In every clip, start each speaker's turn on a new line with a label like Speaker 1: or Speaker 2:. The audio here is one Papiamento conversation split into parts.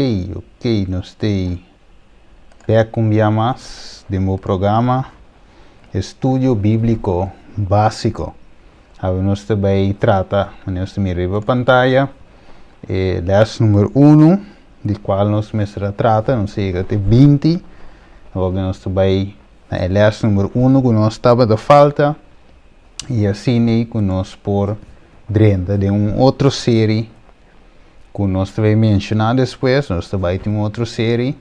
Speaker 1: Ok, nos ta bèk un bia mas den bo programa Estudio Bíbliko Básiko. Awe nos ta bai trata, manera nos ta mira riba pantaya, e lès number unu di kual nos mester a trata, nos a yega te 20, awor nos ta bai na e lès number unu ku nos tabata falta i asina ku nos por drenta den un otro seri ku nos ta bai menshoná despues. Nos ta bai tin un otro seri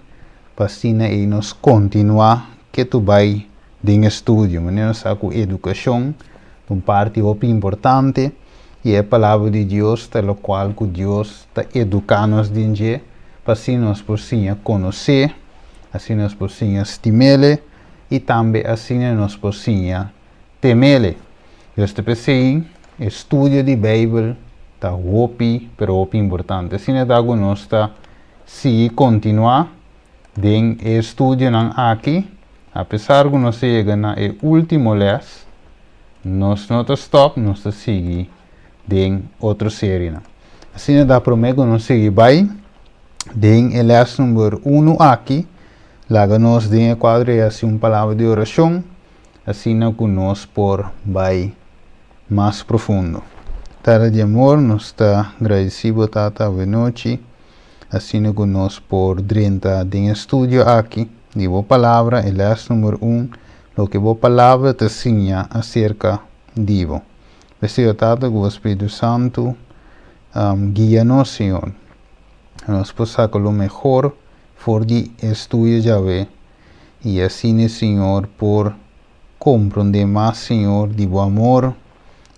Speaker 1: pa asina ei nos kontinuá ke tu bai den estudio. Manera nos sa ku edukashon ta un parti hopi importante i e Palabra di Dios ta lokual ku Dios ta eduká nos den dje pa asina nos por siña konosé, asina nos por siña stim'Ele i tambe asina nos por siña tem'Ele. Dios ta p'esei estudio di Beibel ta hopi pero hopi importante. Asina ta ku nos ta sigui kontinuá den e estudionan aki, apesar ku nos a yega na e último lès, nos no ta stòp, nos ta sigui den otro serienan. Asina ta promé ku nos sigui bai den e lès number unu aki, laga nos den e kuadro ei hasi un palabra di orashon, asina ku nos por bai mas profundo. Tata di amor, nos ta gradisí bo Tata awenochi, asina ku nos por drenta den e studio aki di bo Palabra, e lès number un, loke bo Palabra ta siña aserka di bo. P'esei, Tata, ku bo Spiritu Santu guia nos, Señor, nos por saka lo mehor for di e studio djawe, i asina, Señor, por komprondé mas, Señor, di bo amor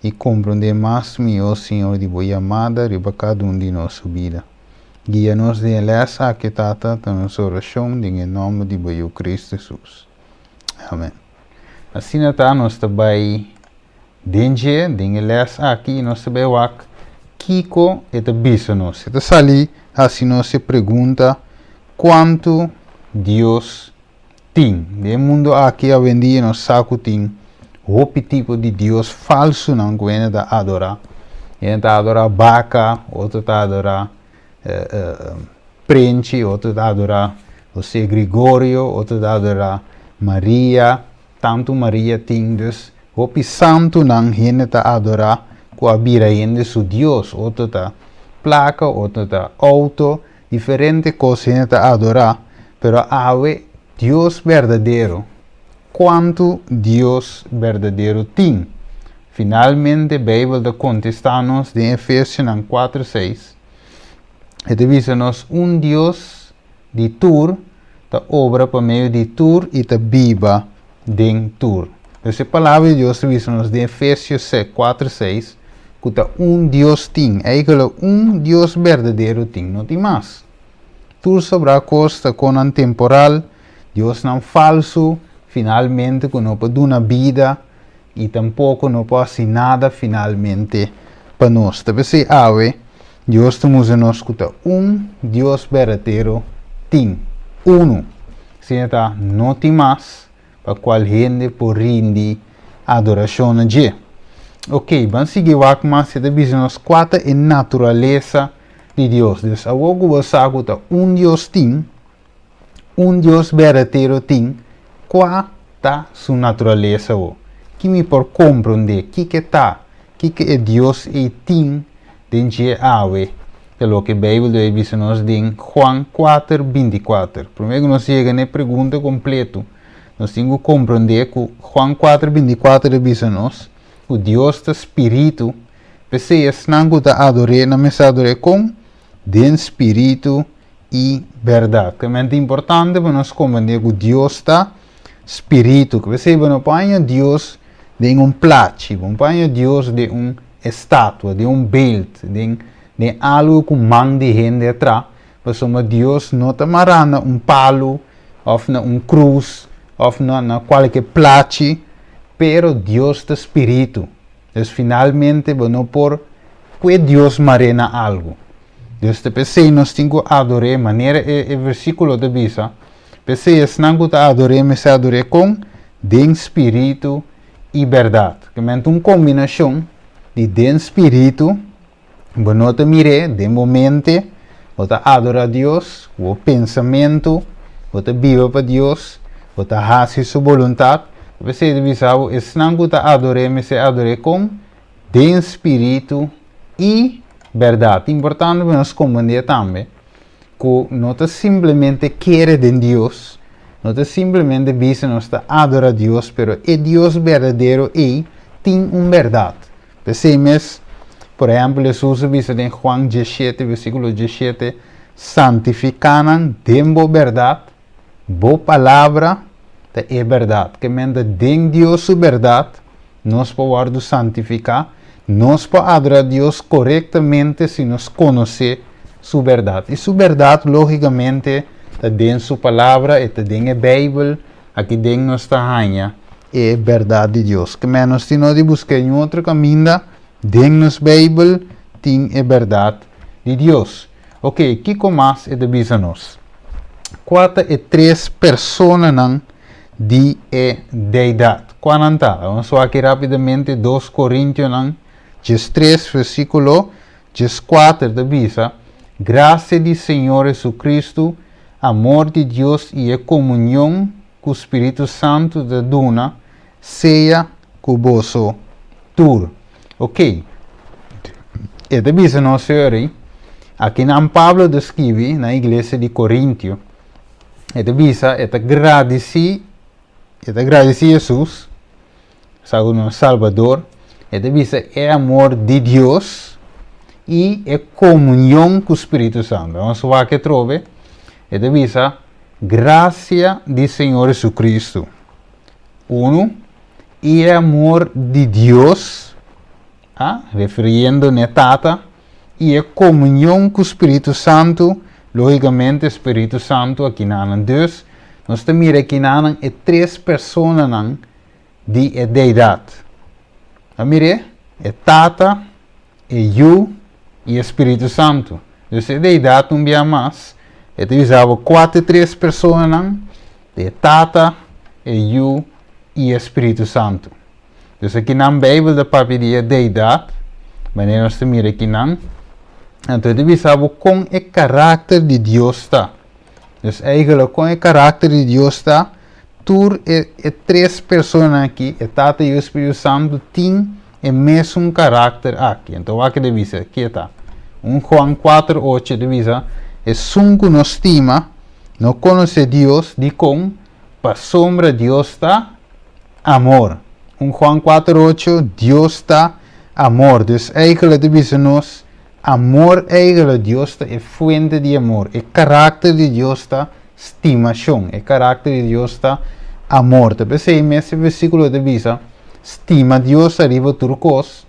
Speaker 1: i komprondé mas mihó, Señor, di bo yamada riba kada un di nos su bida. Guia nos den e lès aki, Tata, ta nos orashon den e nòmber di bo Yu Kristu Hesus. Amèn. Asina ta, nos ta bai den dje, den e lès aki, i nos ta bai wak kiko e ta bisa nos. E ta sali hasi nos e pregunta, Kuantu Dios tin? Den e mundu aki awendia nos sa ku tin hopi tipo di dios falsunan ku hende ta adorá. Hende ta adorá baka, otro ta adorá prenchi, otro ta adorá José Gregorio, otro ta adorá Maria. Tantu Maria tin dus hopi santunan hende ta adorá ku a bira hende su dios. Otro ta plaka, otro ta outo, diferente kos hende ta adorá. Pero awe Dios berdadero, kuantu Dios berdadero tin? Finalmente Beibel ta kontestá nos den Efesionan kuater seis. E ta bisa nos un Dios di tur ta obra pa medio di tur i ta biba den tur. Pues e Palabra di Dios ta bisa nos den Efesios 4, 6 ku ta un Dios tin. Eikelo un Dios berdadero tin, no tin mas. Tur sobrá kos ta konan temporal, diosnan falsu, finalmente ku no por duna bida i tampoko no por hasi nada finalmente pa nos. Ta p'esei awe Dios ta mustra nos ku ta un Dios berdadero tin, unu. Asina ta, no tin mas pa kual hende por rindi adorashon na dje. Oke, ban sigui wak mas, e ta bisa nos kua ta e naturalesa di Dios. Dus awor ku bo sa ku ta un Dios tin, un Dios berdadero tin, kua ta su naturalesa bo? Ki mi por komprondé? Kiko e ta? Kiko e Dios ei tin den dje awe? Ta loke Beibel debe bisa nos den Juan kuater, binti kuater. Promé ku nos yega na e pregunta kompletu, nos tin ku komprondé ku Juan kuater, binti kuater ta bisa nos ku Dios ta spiritu, p'esei esnan ku ta ador'é nan mester ador'é kon? Den spiritu i bèrdat. Ke men ta importante pa nos komprendé ku Dios ta spiritu. Ke p'esei bo no por haña Dios den un plachi, bo no por haña Dios den un estatua, den un beeld, den den algu ku man di hende a traha, pasobra Dios no ta mará na un palu òf na un krus òf na na kualke plachi, pero Dios ta spiritu. Dus finalmente bo no por kue Dios mar'é na algu. Dus ta p'esei nos tin ku ador'é manera e e versíkulo ta bisa, P'esei esnan ku ta ador'é mester ador'é kon? Den spiritu i bèrdat. Ke men ta un kombinashon di den spiritu, bo no ta mir'é den bo mente, Bo ta adorá Dios ku bo pensamentu, bo ta biba pa Dios, bo ta hasi su boluntat. P'esei ta bisa bo, esnan ku ta ador'é mester ador'é kon? Den spiritu i bèrdat. Importante pa nos komprendé tambe ku no ta simplemente kere den Dios, no ta simplemente bisa nos ta adorá Dios, pero e Dios berdadero ei tin un bèrdat. P'esei mes, por ehèmpel, Hesus a bisa den Juan 17, versíkulo 17, Santifiká nan den bo bèrdat, bo palabra ta e bèrdat. Ke men ta den Dios su bèrdat nos por wòrdu santifiká, nos por adorá Dios korektamente si nos konosé su bèrdat. I su bèrdat, lógikamente, ta den su Palabra, e ta den e Beibel. Aki den nos ta haña e bèrdat di Dios. Ke men nos tin no di buska niun otro kaminda, den nos Beibel tin e bèrdat di Dios. Oke, kiko mas e ta bisa nos? Kua ta e tres personanan di e Deidat? Kua nan ta? Nos wak aki rápidamente 2 Korintionan 13 versíkulo 14 ta bisa, Grasia di Señor Hesukristu, amor di Dios i e komunion ku spiritu santu ta duna sea ku boso tur. Oke, e ta bisa nos señor akinan Pablo ta skibi na iglesia di Korintio, e ta bisa e ta gradisí, e ta gradisí Hesus, sa ku nos Salbador, e ta bisa e amor di Dios i e komunion ku Spiritu Santu. Nos wak atrobe, e ta bisa grasia di Señor Jesucristo, unu, i e amor di Dios, a, refiriendo n'e Tata, i e komunion ku Spiritu Santu, lógikamente Spiritu Santu akinanan. Dus, nos ta mira akinanan e tres personanan di e Deidat. A mir'é? E Tata, e Yu i e Spiritu Santu. Dus e Deidat un bia mas, e ta bisa bo kua ta e tres personanan, e Tata, e Yu i e Spiritu Santu. Dus akinan Beibel ta papia di e Deidat, manera nos ta mira akinan. Anto e ta bisa bo kon e karakter di Dios ta. Dus eigenlijk kon e karakter di Dios ta, tur e e tres personanan aki, e Tata, Yu i Spiritu Santu, tin e mesun karakter aki. Anto wak e ta bisa, ki e ta? 1 Juan 4, 8 ta bisa, Esun ku no stima, no konosé Dios, dikon? Pasobra Dios ta amor. 1 Juan 4, 8, Dios ta amor. Dus eigenlijk ta bisa nos, Amor eigenlijk, Dios ta e fuente di amor. E karakter di Dios ta stimashon. E karakter di Dios ta amor. Ta p'esei mes e versíkulo ta bisa, Stima Dios ariba tur kos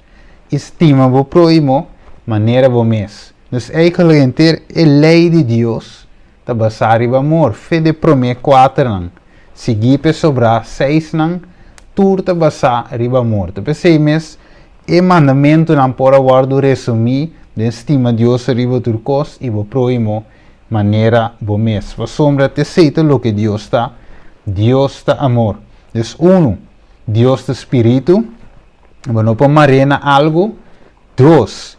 Speaker 1: i stima bo próhimo manera bo mes. Dus eigenlijk henter e lei di Dios ta basá riba amor. Fe di e promé kuaternan, siguí p'e sobrá seisnan, tur ta basá riba amor. Ta p'esei mes E mandamentunan por a wòrdu resumí den stima Dios riba tur kos i bo próhimo manera bo mes. Pasobra t'esei ta loke Dios ta, Dios ta amor. Dus unu, Dios ta spiritu, bo no por mar'é na algu. Dos,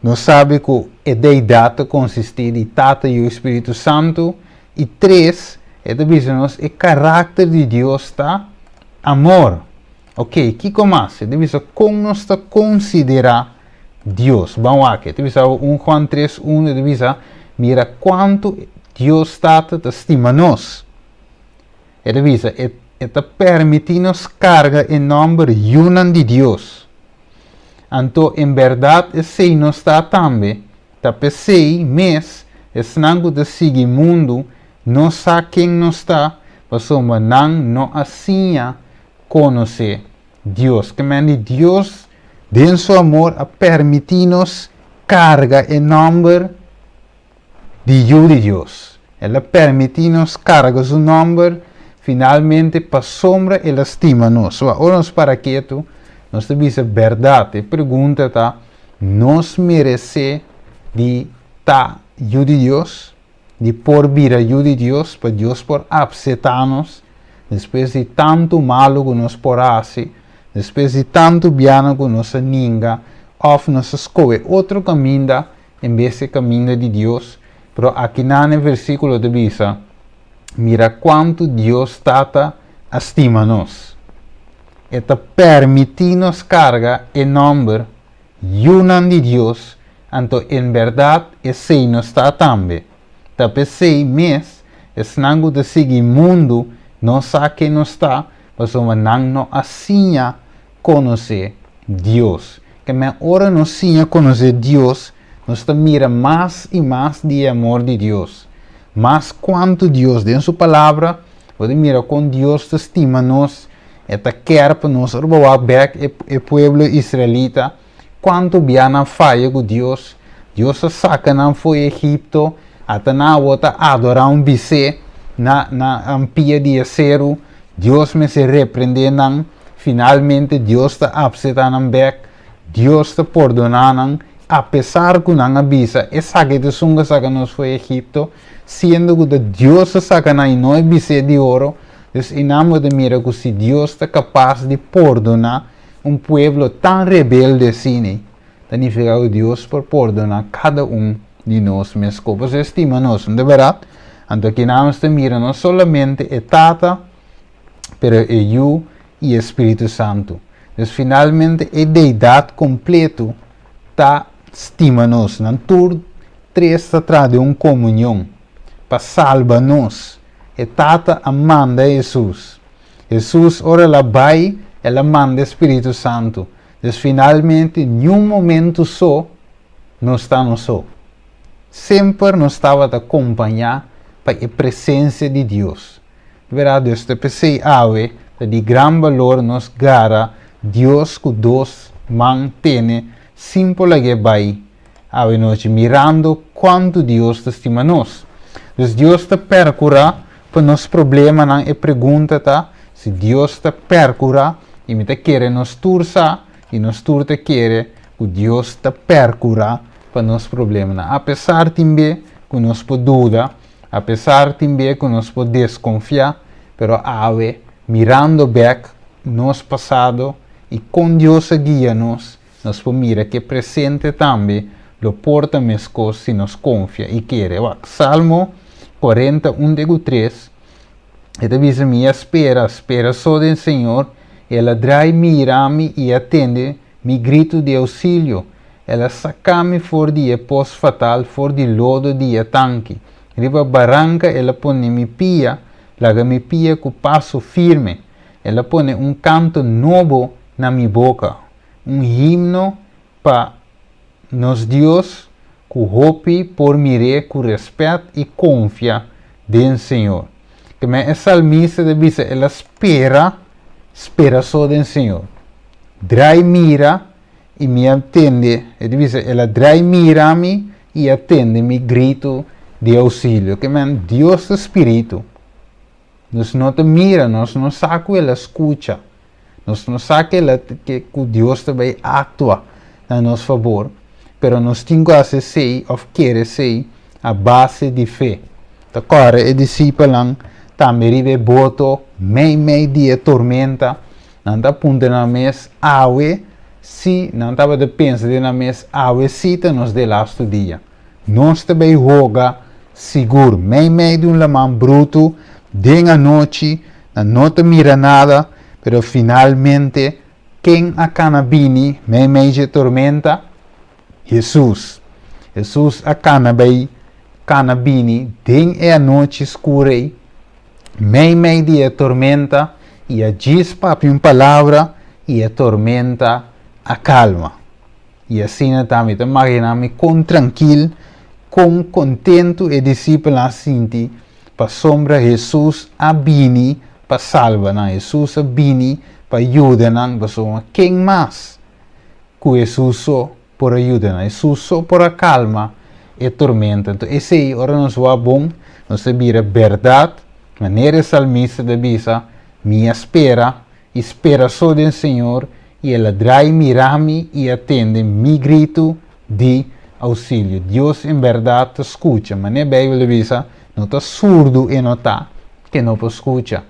Speaker 1: nos sabi ku e Deidat ta konsistí di Tata, Yu i Spiritu Santu. I tres, e ta bisa nos e karakter di Dios ta amor. Ok, kiko mas? E ta bisa kon nos ta konsiderá Dios. Ban wak. E ta bisa 1 Juan 3, 1, e ta bisa, Mira kuantu Dios Tata ta stima nos. E ta bisa, e, e ta permití nos karga e nòmber yunan di Dios. Anto, en bèrdat esei nos ta tambe. Ta p'esei mes esnan ku ta sigui mundu no sa ken nos ta, pasobra nan no a siña konosé Dios. Ke men di Dios den su amor a permití nos karga e nòmber di Yu di Dios. El a permití nos karga su nòmber finalmente pasobra el a stima nos. So, ora nos para ketu, nos ta bisa bèrdat. E pregunta ta, Nos meresé di ta yu di Dios? Di por bira yu di Dios, pa Dios por apsetá nos despues di tantu malu ku nos por hasi, despues di tantu bianan ku nos a ninga òf nos a skohe otro kaminda? en bes e kaminda di Dios. Pero akinan e versíkulo ta bisa, Mira kuantu Dios Tata a stima nos. E ta permití nos karga e nòmber Yunan di Dios, anto en bèrdat esei nos ta tambe. Ta p'esei mes esnan ku ta sigui mundu no sa ken nos ta, pasobra nan no a siña konosé Dios. Kemey ora nos siña konosé Dios, nos ta mira mas i mas di e amor di Dios. Mas kuantu Dios den su Palabra, bo ta mira kon Dios ta stima nos, e ta kèr pa nos. Ora bo wak bèk e e pueblo israelita, kuantu bia nan faya ku Dios, Dios a saka nan fo'i Egipto, ata nan awor ta adorá un bisé na na pia di e seru, Dios mester reprendé nan. Finalmente Dios ta apseta nan bek, Dios ta pordoná nan, apesar ku nan a bisa, Esaki ta esun ku a saka nos for Egipto, siendo ku ta Dios a saka nan i no e bisé di oro. Dus einan bo ta mira ku si Dios ta kapas di pordoná un pueblo tan rebelde asina, ta nifiká ku Dios por pordoná kada un di nos meskos. Pasobra e stima nos, no ta bèrdat? Anto akinan nos ta mira no solamente e Tata, pero e Yu i e Spiritu Santu. Dus finalmente e Deidat kompletu ta stima nos. Nan tur tres ta traha den un komunion pa salba nos. E Tata a manda Hesus. Hesus ora el a bai, el a manda e Spiritu Santu. Dus finalmente niun momentu so nos ta nos so. Semper nos tabata kompañá pa e presensia di Dios. Bera dus ta p'esei awe ta di gran balor nos gara Dios ku dos man tene sin por lag'é bai awe nochi mirando kuantu Dios ta stima nos. Dus Dios ta perkurá pa nos problemanan e pregunta ta si Dios ta perkurá i mi ta kere nos tur sa i nos tur ta kere ku Dios ta perkurá pa nos problemanan apesar tin be ku nos por duda. Apesar tin bia ku nos por deskonfiá, pero awe, mirando bèk nos pasado i kon Dios a guia nos, nos por mira ku e presente tambe lo por ta meskos si nos konfia i kere. Wak, Salmo 41 te ku 3, e ta bisa, Mi a spera, spera so den Señor, El a drai mira mi i a tende mi gritu di ousilio. El a saká mi for di e pos fatal, for di lodo di e tanki. Riba baranka el a pone mi pia, laga mi pia ku paso firme. El a pone un kanto nobo na mi boka, un himno pa nos Dios ku hopi por mir'é ku rèspèt i konfia den Señor. Kemey e salmista ta bisa el a spera, spera so den Señor. Drai mira i mi a tende, e ta bisa, el a drai mira mi i a tende mi gritu di ousilio. Ke men, Dios ta spiritu. Nos no ta mira, nos no sa ku el a skucha. Nos no sa ke el a, ke ku Dios ta bai aktua na nos fabor, pero nos tin ku hasi esei òf kere esei a base di fe. Ta kòrda e disipelnan tambe riba e boto meimei di e tormenta. Nan ta puntra nan mes, Awe si, nan tabata pensa den nan mes, awe si ta nos delastu dia. Nos ta bay hoga sigur meimei di un laman brutu den anochi, nan no ta mira nada, pero finalmente ken a kana bini meimei dje tormenta? Hesus. Hesus a kana bay kana bini den e anochi skur ei, Meimei di e tormenta i a djis papia un palabra i e tormenta a kalma. I asina ta mi ta magina mi kon trankil, kon kontentu e disipelnan a sinti pasobra Hesus a bini pa salba nan, Hesus a bini pa yuda nan, pasobra ken mas ku Hesus so por a yuda nan. Hesus so por a kalma e tormenta. Enton esei ora nos wak bon, nos ta bira bèrdat, manera e salmista ta bisa, Mi a spera i spera so den Señor, i el a drai mira mi i a tende mi gritu di ousilio. Dios en bèrdat ta skucha. Manera Beibel ta bisa, no ta surdu e no ta, ke no por skucha.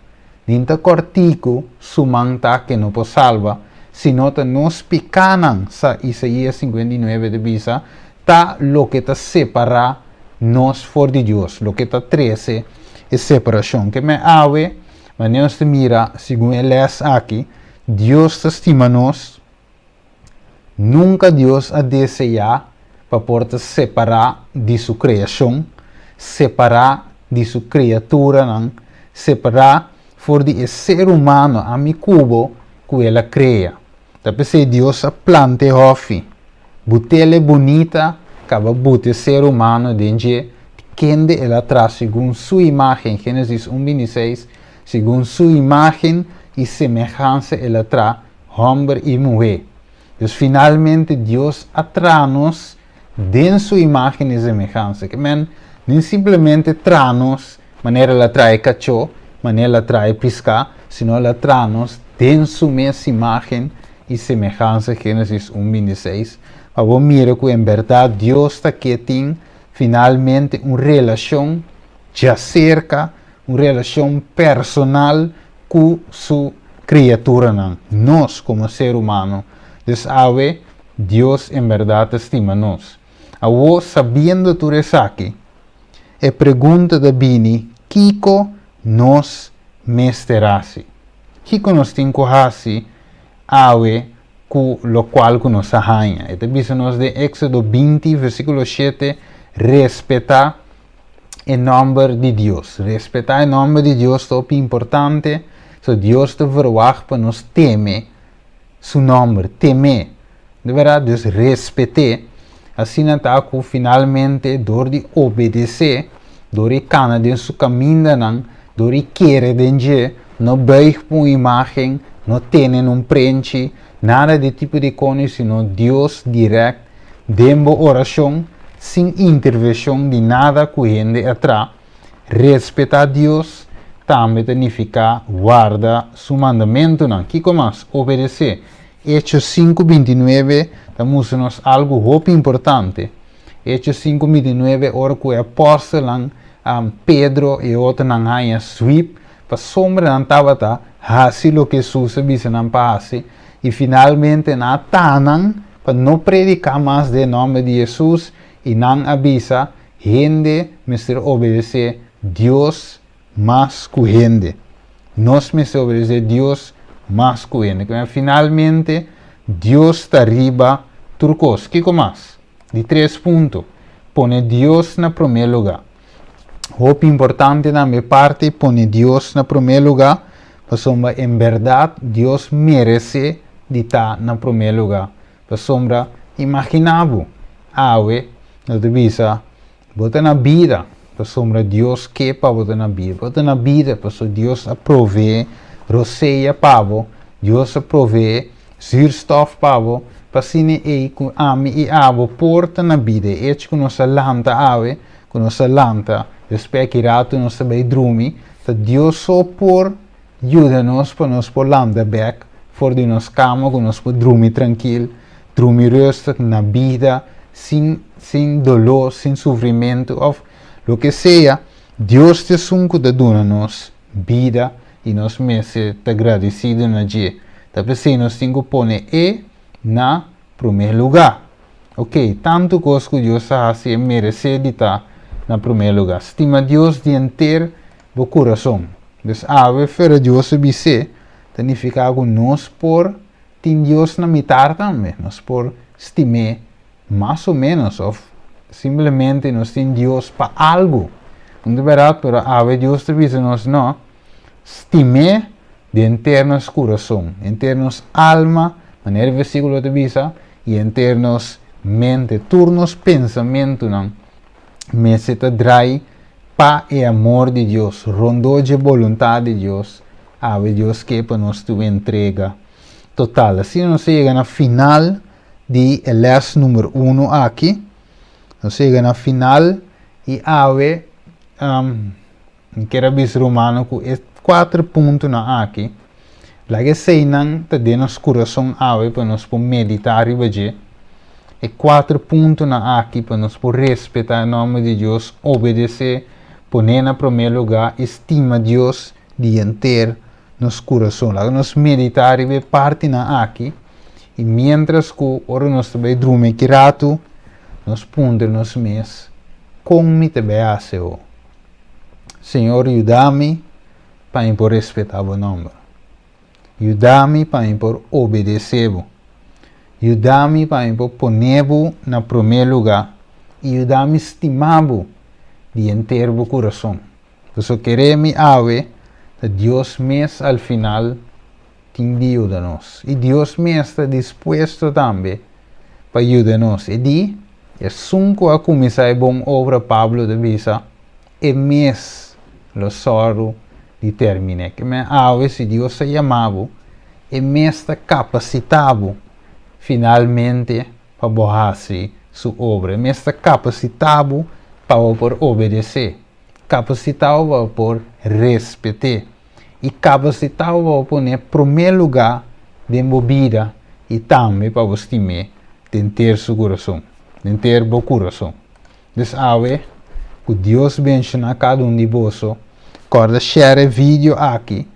Speaker 1: Nin ta kòrtiku su man ta ke no por salba, sino ta nos pikánan, sa Isaías 59 ta bisa, ta loke ta separá nos for di Dios, loke ta trese e separashon. Ke men awe, manera nos ta mira segun e lès aki, Dios ta stima nos. Nunka Dios a deseá pa por ta separá di su kreashon, separá di su kriaturanan, separá for di e ser humano, ami ku bo, ku el a krea. Ta p'esei Dios a planta e hòfi, but'el e bunita, kaba buta e ser humano den dje, kende el a traha segun su imágen, Génesis un 26, segun su imágen i semehansa el a traha hòmber i muhé. Dus finalmente Dios a traha nos den su imágen i semehansa. Ke men, no simplemente traha nos manera el a traha e kachó, manera el a traha e piská, sino el a traha nos den su mes imágen i semehansa, Génesis un 26, pa bo mira ku en bèrdat Dios ta ke tin finalmente un relashon djaserka, un relashon personal ku su kriaturanan, nos komo ser humano. Dus awe, Dios en bèrdat ta stima nos. Awor, sabiendo tur esaki, e pregunta ta bini, Kiko nos mester hasi? Kiko nos tin ku hasi awe ku lokual ku nos a haña? E ta bisa nos den Éksodo 20, versíkulo 7, Respetá e nòmber di Dios. Respetá e nòmber di Dios ta hopi importante. So Dios ta verwagt pa nos teme su nòmber, tem'é. Di bèrdat, dus respet'é. Asina ta ku finalmente dor di obedes'é, dor di kana den su kamindanan, dor di kere den dje, no buig pa un imágen, no tene na un prenchi, nada di tipo di koni, sino Dios dirèkt den bo orashon, sin intervenshon di nada ku hende a tra. Respetá Dios tambe ta nifiká warda su mandamentunan. Kiko mas? Obedesé. Hechos 5:29 ta mustra nos algu hopi importante. Hechos 5:29 ora ku e apòstelnan, Pedro i e otronan haña swip, pasobra nan tabata hasi loke Hesus a bisa nan pa hasi, i finalmente nan a taha nan pa no prediká mas den e nòmber di Hesus, i nan a bisa, Hende mester obedesé Dios mas ku hende. Nos mester obedesé Dios mas ku hende. Kibera finalmente Dios ta riba tur kos. Kiko mas? Di tres punto, pone Dios na promé lugá. Hopi importante tambe parti pone Dios na promé lugá, pasobra en bèrdat Dios meresé di ta na promé lugá. Pasobra imaginá bo, awe no ta bisa bo ta na bida pasobra Dios ke pa bo ta na bida. Bo ta na bida pasobra Dios a proveé rosea pa bo, Dios a proveé zuurstof pa bo, pa asina ei ku ami i abo por ta na bida. E echo ku nos a lanta awe, ku nos a lanta despues ki ratu nos ta bai drumi, ta Dios so por Yuda nos pa nos por lanta bek for di nos kama ku nos por drumi trankil, drumi rustig na bida sin sin doló, sin sufrimentu òf loke sea. Dios ta esun ku ta duna nos bida i nos mester ta gradesido na dje. Ta p'esei nos tin ku pone e na promé lugá. Oke, tantu kos ku Dios a hasi e meresé di ta na promé lugá. Stima Dios di henter bo kurason. Dus awe fera Dios a bis'é ta nifiká ku nos por tin Dios na mitar tambe. Nos por stim'é mas o ménos òf simplemente nos tin Dios pa algu. No ta bèrdat, pero awe Dios ta bisa nos no, stim'é di henter nos kurason, henter nos alma, manera e versíkulo ta bisa, i henter nos mente. Tur nos pensamentunan mester ta drai Pa e amor di Dios, rondó dje boluntat di Dios, awe Dios ke pa nos tin un entrega total. Asina nos a yega na final di e lès number uno aki. Nos a yega na final i awe mi kier a bisa rumannan ku e kuater puntonan aki, laga eseinan ta den nos kurason awe pa nos por meditá riba dje. E kuater puntonan aki pa nos por respetá e nòmber di Dios, obedesé, pon'é na promé lugá i stima Dios di henter nos kurason. Laga nos meditá riba e partinan aki i miéntras ku ora nos ta bai drumi ki ratu, nos puntra nos mes, Kon mi ta bai hasi awor? Señor yuda mi pa mi por respetá bo nòmber. Yuda mi pa mi por obedesé bo. Yuda mi pa mi por pone bo na promé lugá i yuda mi stima bo di henter bo kurason. Pasobra kere mi awe ta Dios mes al final tin di yuda nos. I Dios mes ta dispuesto tambe pa yuda nos. E di, Esun ku a kuminsá e bon obra, Pablo ta bisa, e mes lo sòru di terminé. Ke men awe, si Dios ta yama bo, e mes ta kapasitá bo finalmente pa bo hasi su obra. E mes ta kapasitá bo pa bo por obedesé, kapasitá bo pa bo por respet'é i kapasitá bo pa bo pon'é promé lugá den bo bida i tambe pa bo stim'é den ter su kurason, den ter bo kurason. Dus awe, ku Dios benshoná kada un di boso, kòrda share e video aki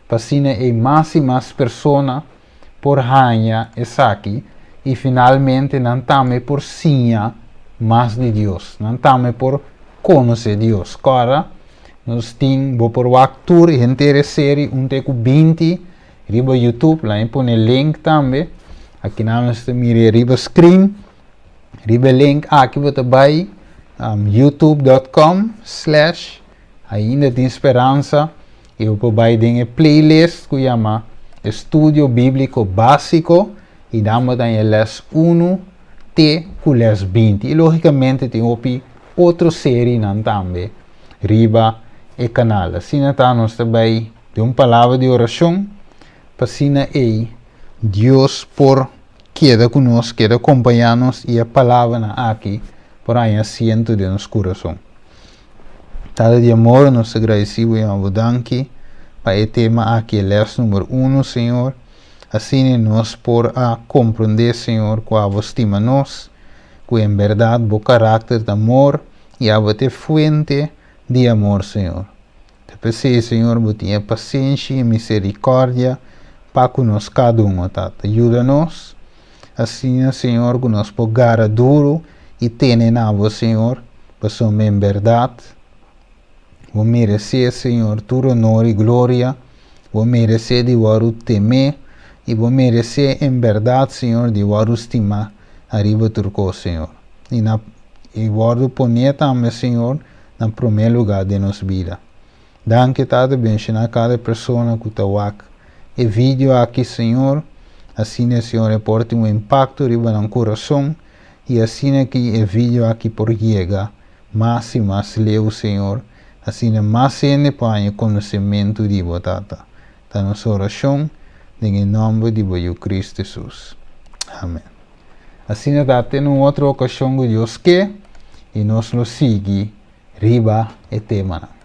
Speaker 1: pa asina ei mas i mas persona por haña esaki i finalmente nan tambe por siña mas di Dios, nan tambe por konosé Dios. Kòrda, nos tin, bo por wak tur henter e seri un te ku 20 riba YouTube, laña pone link tambe, akinan nos ta mira e riba screen. Riba e link aki bo ta bai youtube.com slash ainda tin speransa i bo por bai den e playlist ku yama Estudio Bíbliko Básiko i dan bo ta haña les unu te ku les 20. I lógikamente tin hopi otro serinan tambe riba e kanal. Asina ta nos ta bai den un palabra di orashon pa asina ei Dios por Keda ku nos, keda kompañá nos i e palabranan aki por haña asiento den nos kurason. Tata di amor, nos ta gradisí bo i yama bo danki pa e tema aki, e lès number uno, Señor. Asina nos por a komprondé, Señor, ku abo stima nos, ku en bèrdat bo karakter ta amor i abo ta e fuente di amor, Señor. Ta p'esei, Señor, bo tin e pasenshi i miserikòrdia pa ku nos kada un, o Tata. Yuda nos, asina, Señor, ku nos por gara duru i tene na bo, Señor, pasobra en bèrdat bo meresé, Señor, tur onor i gloria, bo meresé di wòrdu temé i bo meresé en bèrdat, Señor, di wòrdu stimá ariba tur kos, Señor. I na i wòrdu poné tambe, Señor, na promé lugá den nos bida. Danki Tata benshoná kada persona ku ta wak e video aki Señor, asina e Señor e por tin un impakto riba nan kurason i asina ki e video aki por yega mas i mas leu Señor, asina mas hende por haña konosementu di bo Tata. Ta nos orashon den e nòmber di bo Yu Kristu Hesus. Amen. Asina ta te na un otro okashon ku Dios ke i nos lo sigui riba e temanan.